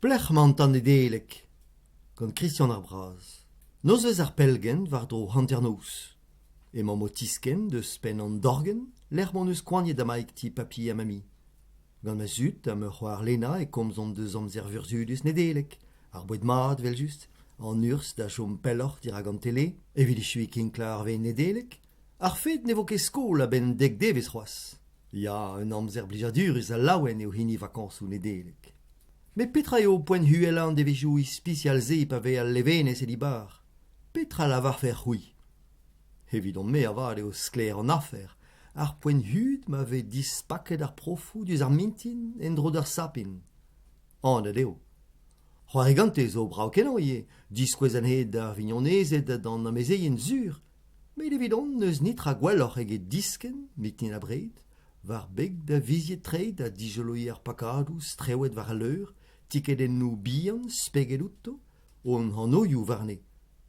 Pelec'h emañ an Tad Nedeleg? Gant Kristian ar Braz. Nozvezh ar Pellgent war-dro hanternoz. Emaomp o tiskenn deus penn an dorgenn lec'h m'hon eus koaniet damaik ti papi ha mami. Gant ma zud ha ma c'hoar Lena e komzomp deus amzer vurzhudus Nedeleg, ar boued mat evel-just, an urzh da chom pelloc'h dirak an tele evit echuiñ kinklañ ar wezh Nedeleg, ar fed ne vo ket skol a-benn dek devezh c'hoazh. Ya, un amzer blijadurus ha laouen eo hini vakañsoù Nedeleg. Met petra eo poent uhelañ an devezhioù ispisial-se pa vez al levenez e dibar? Petra lavarfec'h-c'hwi? Evidon-me avat eo sklaer an afer, ar poent hud ma vez dispaket ar profoù diouzh ar mintin en-dro d'ar sapin. Anat eo. C'hoari gante zo brav-kenañ ivez, diskouez anezhe d'ar vignonezed ha d'an amezeien sur. Met evidon n'eus netra gwelloc'h eget diskenn, mitin abred, war beg da vizied-treid ha dijoloiñ ar pakadoù strewet war al leur, tikedennoù bihan speget outo, hon anvioù warne,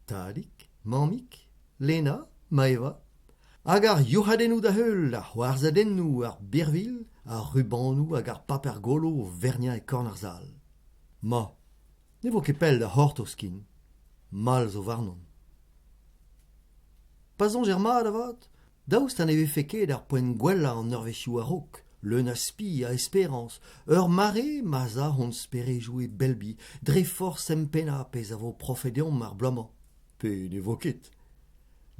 tadig, mammig, Lena, Maeva, hag ar youc'hadennoù da-heul, ar c'hoarzhadennoù, ar birvilh, ar rubanoù hag ar paper-golo o verniañ e korn ar sal. Ma, ne vo ket pell da c'hortoz ken. Mall zo warnon. Pa soñjer mat avat, daoust ha ne vefe ket ar poent gwellañ an eurvezhioù a-raok, leun a spi, a esperañs, ur mare ma'z a hon sperejoù e belbi dre forzh empennañ pezh a vo profet deomp ar bloaz-mañ, pe ne vo ket.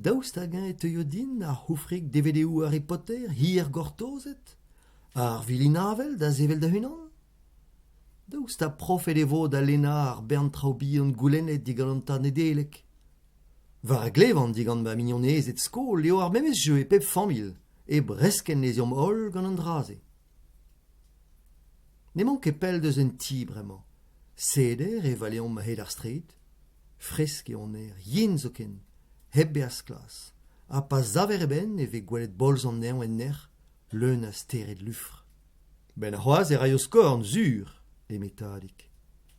Daoust hag-eñ e teuio din ar c'houfrig DVD-où Harry Potter hir gortozet? Ar vilin-avel da sevel da-unan? Daoust ha profet e vo da lennañ ar bern traoù bihan goulennet digant an tad Nedeleg? War a glevan digant ma mignonezed skol eo ar memes jeu e pep familh, e breskenn ez eomp holl gant an dra-se. N'emaon ket pell deus un ti bremañ. Seder e valeomp a-hed ar straed. Fresk eo an aer, yen zoken, hep bezañ sklas. Ha pa saver e benn e vez gwelet bolz an neñv en nec'h, leun a stered lufr. 'Benn arc'hoazh e raio skorn, sur, eme Tadig.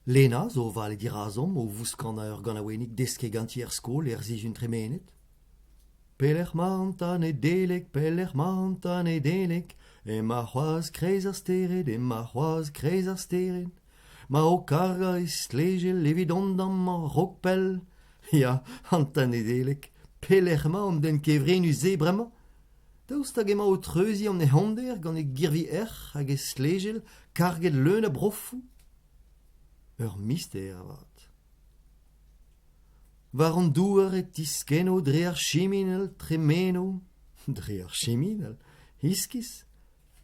Lena zo o vale dirazomp o vouskanañ ur ganaouennig desket ganti er skol er sizhun tremenet. Pelec'h 'mañ an tad Nedeleg, pelec'h 'mañ an tad Nedeleg? Emañ c'hoazh 'kreiz ar stered, emañ c'hoazh 'kreiz ar stered. Ma o kargañ e stlejel evit dont amañ 'raok pell. Ya, an tad Nedeleg, pelec'h 'mañ an den kevrinus-se bremañ? Daoust hag emañ o treuziñ an ec'honder gant e girvi-erc'h hag e stlejel karget leun a brofoù? Ur mister avat. War an douar e tiskenno dre ar chiminal tremeno. Dre ar chiminal? Iskis.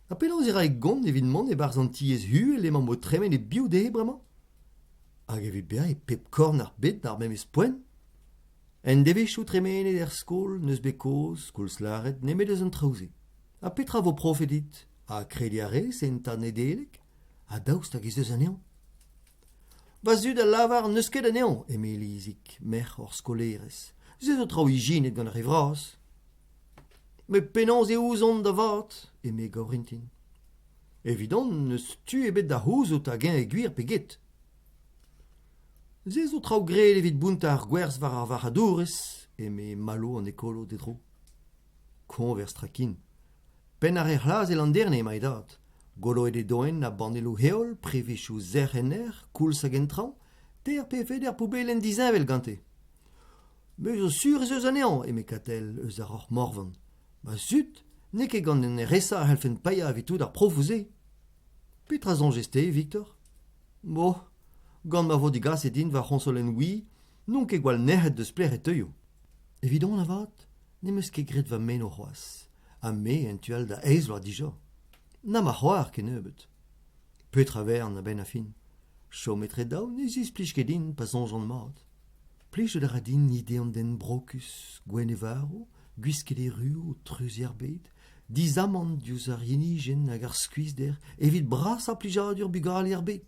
Ha penaos e ray gont evit mont e-barzh an tiez uhel emañ o tremen e-biou dezhe bremañ? Hag evit bezañ e pep korn ar bed d'ar memes poent? En devezhioù tremenet er skol n'eus bet kaoz, koulz lâret, nemet eus an traoù-se. Ha petra 'vo profet dit? Ha krediñ a rez en Tad Nedeleg? Ha daoust hag ez eus anezhañ? Va zud a lavar n'eus ket anezhañ, eme Lizig, merc'h hor skolaerez. Se zo traoù ijinet gant ar re vras. Met penaos e ouzon da vat? eme Gaourintin. Evidon n'eus tu ebet da c'houzout hag-eñ eo gwir pe get. Se zo traoù graet evit bountañ ar gwerzh war ar varc'hadourezh, eme Malo an ekolo d'e dro. Koñvers tra ken. Penn ar re c'hlas e Landerne emañ e dad. Goloet e doenn a banelloù heol, privezioù sec'h en erc'h, koulz hag en traoñ, teir pe veder poubellenn disheñvel gante. Me zo sur ez eus anezhañ, eme Katell eus ar Roc'h-Morvan. Ma zud, n'eo ket gant an RSA a c'hallfen paeañ evit tout ar profoù-se. Petra soñjez-te, Victor? Bo, gant ma vo degaset din va c'hoñsolenn Wii, n'on ket gwall nec'het deus pelec'h e teuio. Evidon avat, n'em eus ket graet va meno c'hoazh, ha me en tu all da eizh vloaz dija. Na ma c'hoar kennebeut. Petra 'vern a-benn ar fin? Chom etre daou ne zisplij ket din pa soñjan mat. Plijout a ra din ide an den brokus, gwenn e varv, gwisket e ru o treuziñ ar bed, dizamant diouzh ar yenijenn hag ar skuizhder evit brasañ plijadur bugale ar bed.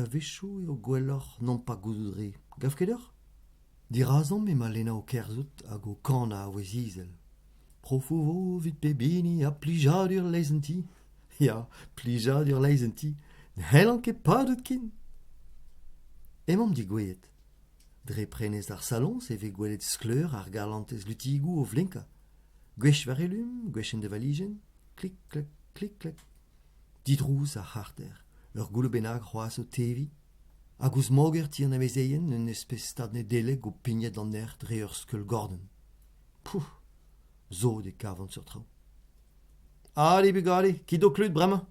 A-wechoù eo gwelloc'h nompas gouzout re, gav ket deoc'h? Dirazomp emañ Lena o kerzhout hag o kanañ a vouezh izel. Profoù 'vo evit pep hini ha plijadur leizh an ti. Ya, plijadur leizh an ti. N'hellan ket padout ken. Emaomp degouezhet. Dre prenestr ar saloñs e vez gwelet skleur ar garlantez lutigoù o vlinkañ. Gwech war elum, gwech en devalijenn, klik-klak, klik-klak. Didrouz ar c'harter. Ur gouloù bennak c'hoazh o teviñ hag ouzh moger ti an amezeien un espes stad Nedeleg o pignat d'an nec'h dre ur skeul gordenn. Pouf ! Sot e kavan seurt traoù. Ale bugale, kit d'ho klud bremañ.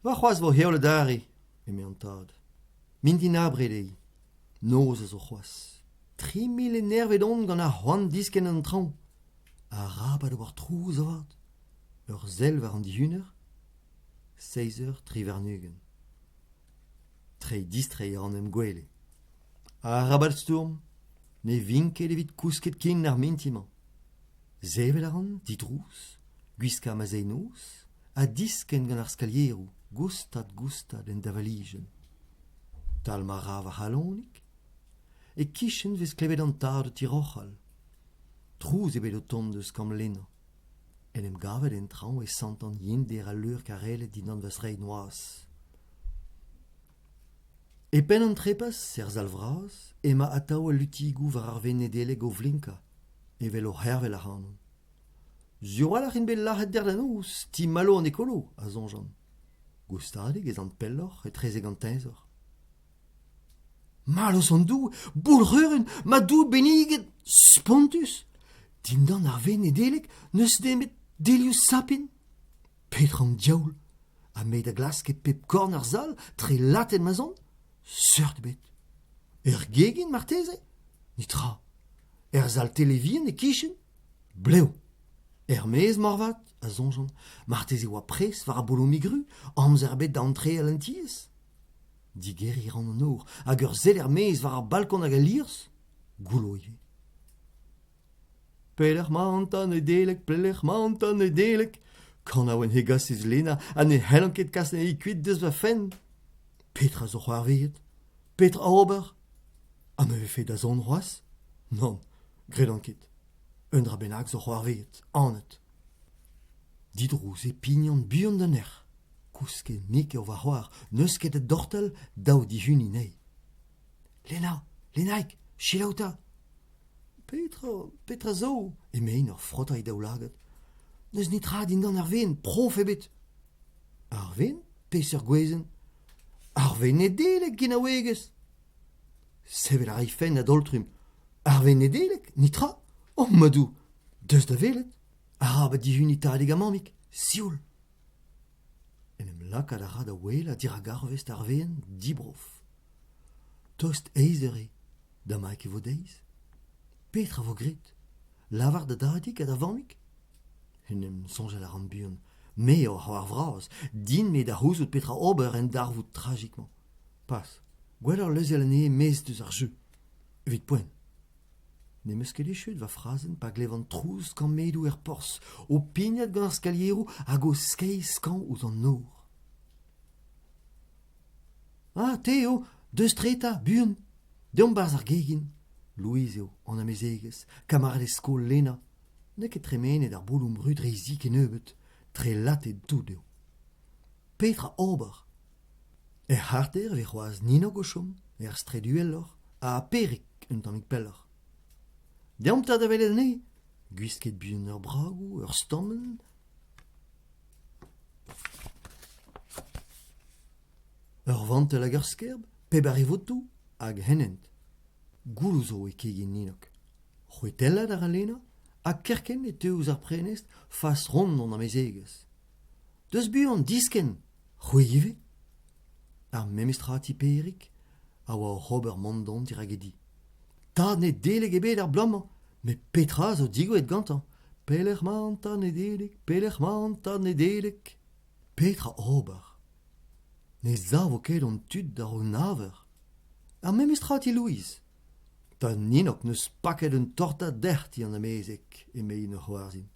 Warc'hoazh 'vo heol adarre, eme an tad. Mintin abred eo. Noz a zo c'hoazh. 3000 enervet on gant ar c'hoant diskenn an traoñ. Arabat ober trouz avat. Ur sell war an dihuner. Seizh eur tri warn-ugent. Treiñ-distreiñ a ran em gwele. Arabat stourm, ne vin ket evit kousket ken ar mintin-mañ. Sevel a ran, didrouz, gwiskañ ma sae-noz ha diskenn gant ar skalieroù goustad-goustad en deñvalijenn. Talmañ a ra va c'halonig. E-kichen 'vez klevet an tad o tiroc'hal. Trouz ebet o tont eus kambr Lena. En em gavet en traoñ e santan yender al leur karellet dindan va zreid noazh. E penn an trepas, er sal vras, emañ atav al lutigoù war ar vein Nedeleg o vlinkañ, evel o c'hervel ac'hanon. Sur a-walc'h int bet lazhet dec'h da noz, ti Malo an ekolo, a soñjan. Goustadik ez an pelloc'h etrezek an teñzor. Mallozh an Doue, boulc'hurun, ma Doue benniget, spontus! Dindan ar vein Nedeleg n'eus nemet delioù sapin. Petra an diaoul ? Ha me da glask e pep korn ar sal, tre latet ma'z on ? Seurt ebet. Er gegin marteze ? Netra. Er sal televihan e-kichen ? Blev. Er-maez moarvat, a soñjan, marteze e oa pres war ar bolo-migru, amzer ebet da antreal en tiez. Digeriñ a ran an nor hag ur sell er-maez war ar balkon hag al liorzh, goullo ivez. Pelec'h 'mañ an tad Nedeleg, pelec'h 'mañ an tad Nedeleg ? Kanaouenn hegasus Lena ha ne c'hellan ket kas anezhi kuit deus va fenn. Petra zo c'hoarvezet ? Petra ober ? Ha ma vefe da zont c'hoazh ? Nann, gredan ket. Un dra bennak zo c'hoarvezet, anat. Didrouz e pignan buan d'an nec'h. Kousket-mik eo va c'hoar, n'eus ket da dortal, dav dihuniñ anezhi. Lena, Lenaig, selaou 'ta ! Petra, petra zo ? eme en ur frotañ he daoulagad. N'eus netra dindan ar wezenn, prof ebet. Ar wezenn ? Peseurt gwezenn ? Ar wezenn Nedeleg, genaouegez ! Sevel a ray fenn a-daol-trumm. Ar wezenn Nedeleg ? Netra ? Oh ma Doue ! Deus da welet ! Arabat dihuniñ tadig ha mammig, sioul ! En em lakaat a ra da ouelañ dirak arvest ar wezenn dibrof. Tost eizh eur eo, damaik e vo deiz. Petra 'vo graet ? Lavar da dadig ha da vammig ? En em soñjal a ran buan. Me eo ar c'hoar vras, din-me da c'houzout petra ober en darvoud trajik-mañ. Pas, gwelloc'h lezel anezhe e-maez deus ar jeu. Evit poent. N'em eus ket echuet va frazenn pa glevan trouz kammedoù er porzh, o pignat gant ar skalieroù hag o skeiñ skañv ouzh an nor. Ah, te eo, deus tre 'ta, buan ! Deomp 'barzh ar gegin. Louise eo, an amezegez, kamaradez skol Lena. N'eo ket tremenet ar boulloù-brud dre zi kennebeut, trelatet tout eo. Petra ober ? Er c'harter e vez c'hoazh Ninnog o chom, er straed uheloc'h, ha Perig un tammig pelloc'h. Deomp 'ta da welet anezhe, gwisket buan ur bragoù, ur stammenn. Ur vantell hag ur skerb, pep a re votoù hag henhent. Gouloù zo e kegin Ninnog. C'hwitellat a ra Lena ha kerkent e teu ouzh ar prenestr fas ront an amezegez. Deus buan, diskenn ! C'hwi ivez ? Ar memes tra ti Perig a oa oc'h ober mont-dont dirak e di. Tad Nedeleg ebet ar bloaz-mañ, met petra zo degouezhet gantañ ? Pelec'h 'mañ an tad Nedeleg ? Pelec'h 'mañ an tad Nedeleg ? Petra ober ? Ne savo ket hon tud da un aver. Ar memes tra ti Louise. Tad Ninnog 'neus paket un tortad dec'h ti an amezeg, eme en ur c'hoarzhin.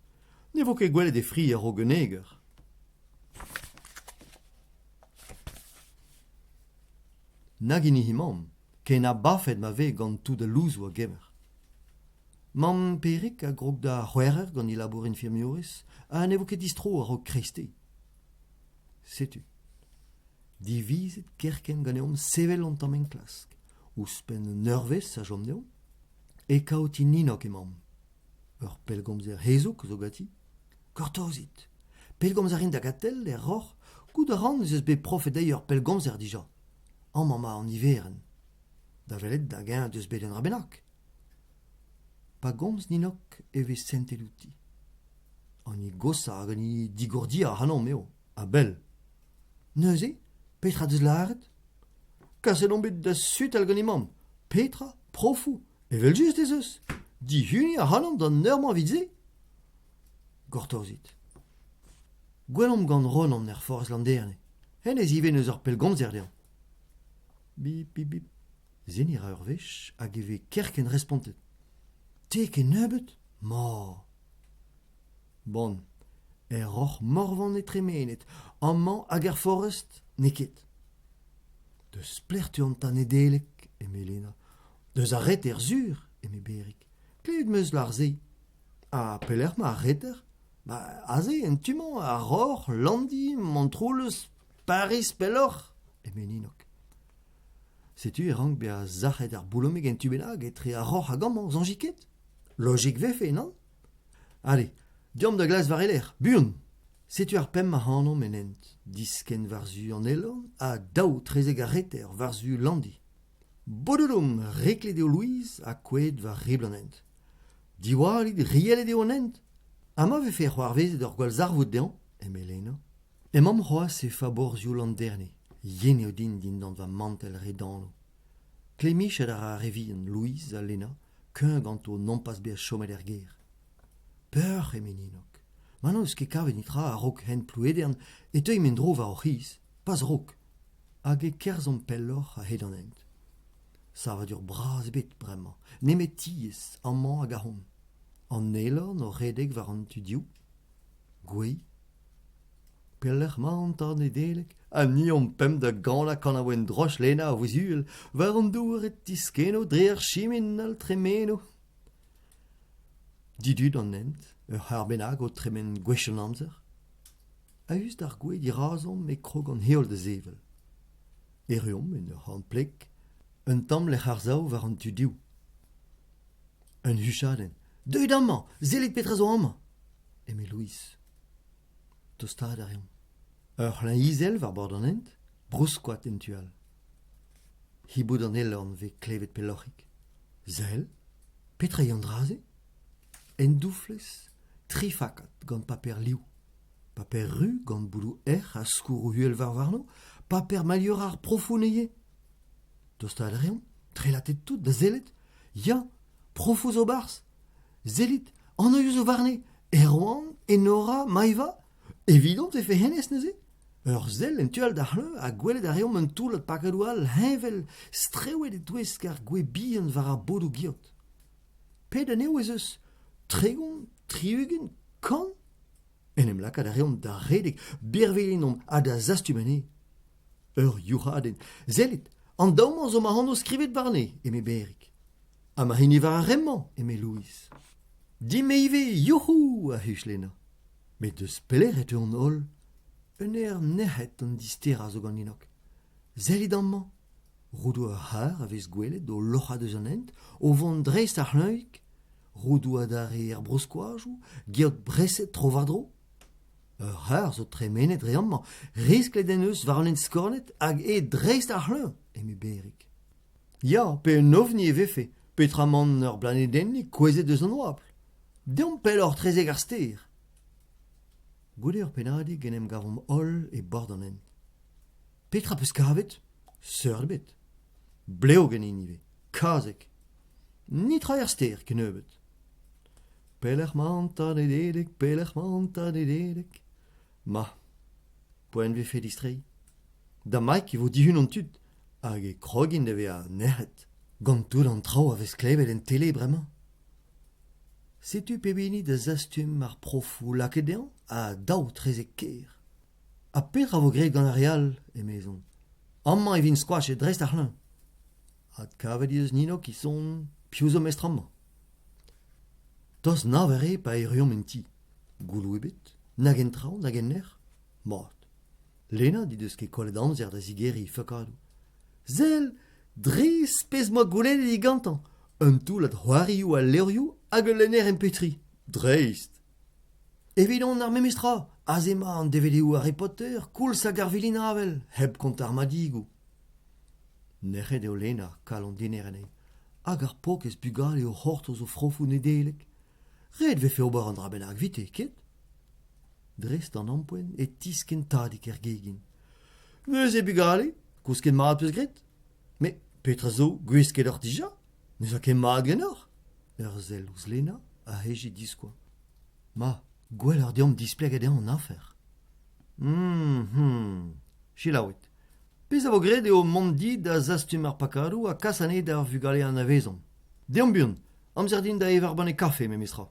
Ne vo ket gwelet e fri a-raok un eger. Nag hini he mamm, ken abafet ma vez gant tout al louzoù a gemer. Mamm Perig a grog da c'hwec'her gant he labour infirmiourez ha ne vo ket distro a-raok kreisteiz. Setu. Divizet kerkent ganeomp sevel hon tamm enklask. Ouzhpenn un eurvezh a chom deomp. E kaout Ninnog emaomp. Ur pellgomzer hezoug zo ganti. Gortozit. Pellgomz a rin da Gatell er Roc'h. Goût a ran ez eus bet profet dezhi ur pellgomzer dija. Amañ 'ma an niverenn. Da welet hag-eñ deus bet un dra bennak. Pa gomz Ninnog e vez sentet outi. An hini goshañ hag an hini digordiañ ac'hanomp eo, a-bell. Neuze, petra 'deus lâret ? Kaset on bet da sutal gant he mamm. Petra ? Profoù ? Evel-just ez eus. Dihuniñ ac'hanomp d'an eur-mañ evit se ? Gortozit. Gwelomp gant Ronan er Forest Landerne. Hennezh ivez n'eus ur pellgomzer dezhañ. Bip, bip, bip. Seniñ a ra ur wech hag e vez kerkent respontet. Te kennebeut ? Ma ! Bon, er Roc'h Morvan eo tremenet, amañ hag er Forest n'eo ket. Deus pelec'h 'teuan 'ta Nedeleg ? eme Lena. Deus ar reter sur, eme Berig. Klevet 'm eus lâr se. Ha pelec'h 'mañ ar reter ? Ba aze, en tu-mañ, ar Roc'h, Landi, Montroulez, Pariz pelloc'h, eme Ninnog. Setu e rank bezañ sac'het ar boulomig en tu bennak etre ar Roc'h hag amañ, soñjit ket ? Logik 'vefe, nann ? Ale, deomp da glask war e lerc'h, buan ! Setu ar pemp ac'hanomp en hent, diskenn war-zu an Elorn ha daou 'trezek ar reter war-zu Landi. Bododom, reklet eo Louise ha kouezhet war ribl an hent. Diwallit, riellet eo an hent ! Ha ma vefe c'hoarvezet ur gwallzarvoud dezhañ, eme Lena. Emaomp c'hoazh e faborzhioù Landerne, yen eo din dindan va mantell re danv. Klemmichet a ra ar re vihan, Louise ha Lena, kuñv ganto nompas bezañ chomet er gêr. Peoc'h, eme Ninnog. Ma n'hon eus ket kavet netra a-raok hent Plouedern e teuimp en-dro war hor c'hiz, pas a-raok. Hag e kerzhomp pelloc'h a-hed an hent. Savadur bras ebet bremañ, nemet tiez amañ hag ahont. An Elorn o redek war an tu dehoù. Gwez. Pelec'h 'mañ an tad Nedeleg ? Ha ni omp-pemp da ganañ kanaouenn droch Lena a vouezh uhel, war an dour e tiskenno dre ar chiminal tremeno. Didud an hent, ur c'harr bennak o tremen gwech an amzer. A-us d'ar gwez dirazomp e krog an heol da sevel. Erruomp en ur c'horn-pleg, un tamm lec'h arsav war an tu dehoù. Un huchadenn. Deuit amañ, sellit petra zo amañ ! eme Louise. Tostaat a reomp. Ur c'hleñv izel war bord an hent, brouskoad en tu all. Hiboud an Elorn 'vez klevet pelloc'hik. Sell, petra eo an dra-se ? En douflez, tri fakad gant paper liv. Paper ru gant boudoù erc'h ha skourroù uhelvarr warno, paper mailhur ar profoù neuze. Tostaat a reomp, trelatet tout da sellet. Ya, profoù zo 'barzh. Sellit, anvioù zo warne. Erwan, Enora, Maeva. Evidon e vefe hennezh neuze ? Ur sell en tu all d'ar c'hleuñ ha gwelet a reomp un toullad pakadoù all heñvel strewet e-touesk ar gwez bihan war ar bodoù geot. Pet anezho ez eus ? 30, 60, 100 ? En em lakaat a reomp da redek, birvilh omp ha da zastum anezhe. Ur youc'hadenn. Sellit, an daou-mañ zo ma anv skrivet warne, eme Berig. Ha ma hini war ar re-mañ, eme Louise. Din-me ivez, youc'hou ! a huch Lena. Met eus pelec'h e teuont holl ? Un aer nec'het an disterañ zo ganinok. Sellit amañ. Roudoù ur c'harr a vez gwelet o loc'hañ deus an hent, o vont dreist ar c'hleuñvig. Roudoù adarre er brouskoajoù, geot breset tro-war-dro. Ur c'harr zo tremenet dre amañ, risklet en deus war an hent skornet hag aet dreist ar c'hleuñ, eme Berig. Ya, pe un ovni e vefe, peotramant ur blanedennig kouezhet eus an oabl. Deomp pelloc'h 'trezek ar stêr. Goude ur pennadig en em gavomp holl e bord an hent. Petra 'peus kavet ? Seurt ebet. Blev ganin ivez, kazeg. Netra er stêr kennebeut. Pelec'h 'mañ an tad Nedeleg, pelec'h 'mañ an tad Nedeleg ? Ma, poent 'vefe distreiñ. Damaik e vo dihun an tud hag e krogint da vezañ nec'het gant tout an traoù a vez klevet en tele bremañ. Setu pep hini da zastum ar profoù lakaet dezhañ ha daou 'trezek kêr. Ha petra 'vo graet gant ar re all ? emezon. Amañ e vin skoachet dreist ar c'hleuñ. Adkavet he deus Nino ki son piv zo mestr amañ. Tost nav eur eo pa erruomp en ti. Gouloù ebet, nag en traoñ nag en nec'h. Mat. Lena n'he deus ket kollet amzer da zigeriñ he fakadoù. Sell, dres pezh 'moa goulennet digantañ, un toullad c'hoarioù ha levrioù hag ul lenner MP3. Dreist ! Evidon ar memes tra, aze emañ an DVDoù Harry Potter koulz hag ar vilin avel, hep kontañ ar madigoù. Nec'het eo Lena, kalon dener anezhi. Hag ar paourkaezh bugale o c'hortoz o frofoù Nedeleg. Ret 'vefe ober un dra bennak evite, ket? Dreist d'an ampoent e tiskenn tadig er gegin. Neuze bugale, kousket mat 'peus graet ? Met petra zo, gwisket oc'h dija ? Ne zo ket mat ganeoc'h ? Ur sell ouzh Lena a heje diskoaz. Ma, gwelloc'h deomp displegañ dezhañ an afer. Hum, selaouit. Pezh a vo graet eo mont di da zastum ar pakadoù ha kas anezhe d'ar vugale anavezomp. Deomp buan, amzer din da evañ ur banne kafe memestra.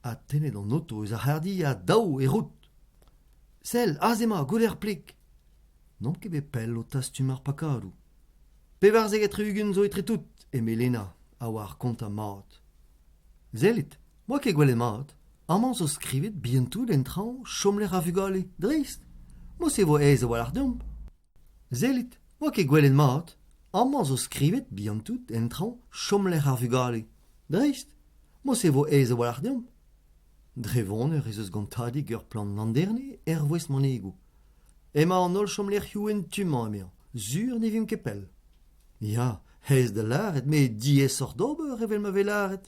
Ha tennet an oto eus ar c'harrdi ha dav e roud. Sell, aze emañ, goude ar pleg. N'omp ket bet pell o tastum ar pakadoù. 74 zo etre tout, eme Lena, a oar kontañ mat. Sellit, 'moa ket gwelet mat. Amañ zo skrivet bihan-tout en traoñ chomlec'h ar vugale, dreist. Mod-se e vo aes a-walc'h deomp. Sellit, 'moa ket gwelet mat. Amañ zo skrivet bihan-tout en traoñ chomlec'h ar vugale, dreist. Mod-se e vo aes a-walc'h deomp. Dre voneur ez eus gant tadig ur plant Landerne er voest-manegoù. Emañ an holl chomlec'hioù en tu-mañ emezañ, sur ne vimp ket pell. Ya, aes da lâret met diaesoc'h d'ober evel ma vez lâret.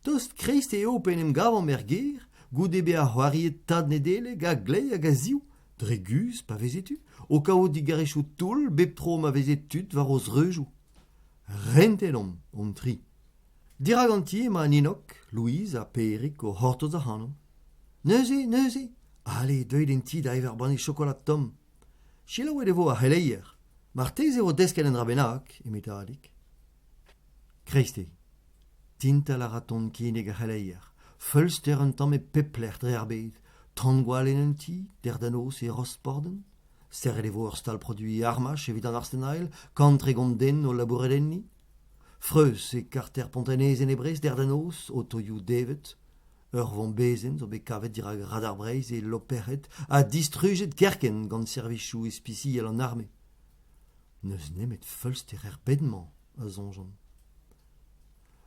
Tost kreisteiz eo p'en em gavomp er gêr, goude bezañ c'hoariet Tad Nedeleg a-gleiz hag a-ziv, dre guzh pa veze tu, o kaout digarezioù toull bep tro ma veze tud war o zreuzoù. Rentet omp hon-tri. Dirak an ti emañ Ninnog, Louise ha Pêrig o c'hortoz ac'hanomp. Neuze, neuze, ale, deuit en ti da evañ ur banne chokolad tomm. Selaouet e vo ar c'heleier. Marteze e vo desket un dra bennak, eme Tadig. Kreisteiz. Tintal a ra ton kinnig ar c'heleier. Feulster un tamm e pep lec'h dre ar bed. Tan-gwall en un ti, dec'h da noz e Rosporden. Serret e vo ur stal produiñ armaj evit an Arsenal, 130 den o labourat enni. Freuz e karter Pontanezen e Brest dec'h da noz, otoioù devet. Ur vombezenn zo bet kavet dirak radar Breizh e Loperc'hed ha distrujet kerkent gant servijoù ispisial an arme. N'eus nemet feulster er bed-mañ, a soñjan.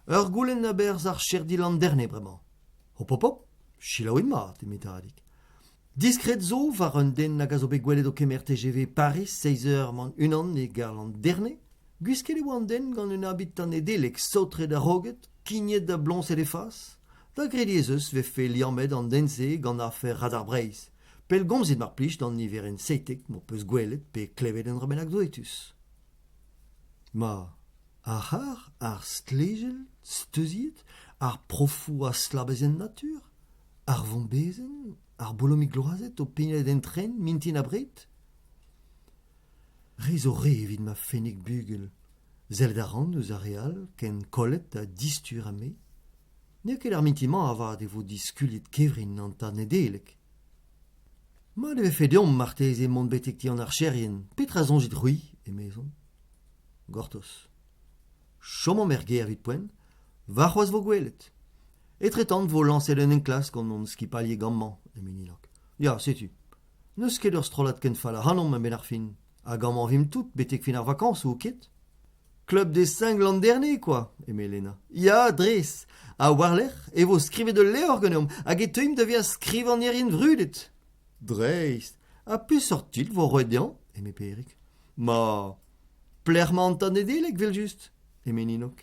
Ur goulenn a-berzh archerdi Landerne bremañ. Hop hop hop, selaouit mat, eme Tadig. Diskred zo war un den hag a zo bet gwelet o kemer TGV Pariz seizh eur man unan e gar Landerne. Gwisket e oa an den gant un abid Nedeleg saotret ha roget, kignet ha bloñset e fas. Da grediñ ez eus 'vefe liammet an den-se gant afer Radar Breizh. Pellgomzit mar plij d'an niverenn 17 m'ho peus gwelet pe klevet un dra bennak douetus. Ma, ar c'harr, ar stlejell steuziet, ar profoù a stlabez en natur, ar vombezenn, ar bolomig gloazet o pignat en tren mintin abred. Re zo re evit ma fennig bugel. Sellet a ran eus ar re all ken kollet ha distur ha me. N'eo ket ar mintin-mañ avat e vo diskuliet kevrin an tad Nedeleg. Mat e vefe deomp marteze mont betek ti an archerien. Petra soñjit-c'hwi, emezon. Gortoz. Chomomp er gêr evit poent. Warc'hoazh 'vo gwelet. Etretant 'vo lañset un enklask gant hon skipailhig amañ, eme Ninnog. Ya, setu. N'eus ket ur strollad ken fall ac'hanomp a-benn ar fin. Hag amañ 'vimp tout betek fin ar vakañsoù, ket ? Club des cinq Landerne, quoi, eme Lena. Ya, dres. Ha war-lerc'h e vo skrivet ul levr ganeomp hag e teuimp da vezañ skrivagnerien vrudet. Dreist. Ha peseurt titl 'vo roet dezhañ ? eme Pêrig. Ma, pelec'h 'mañ an tad Nedeleg, evel-just ? eme Ninnog.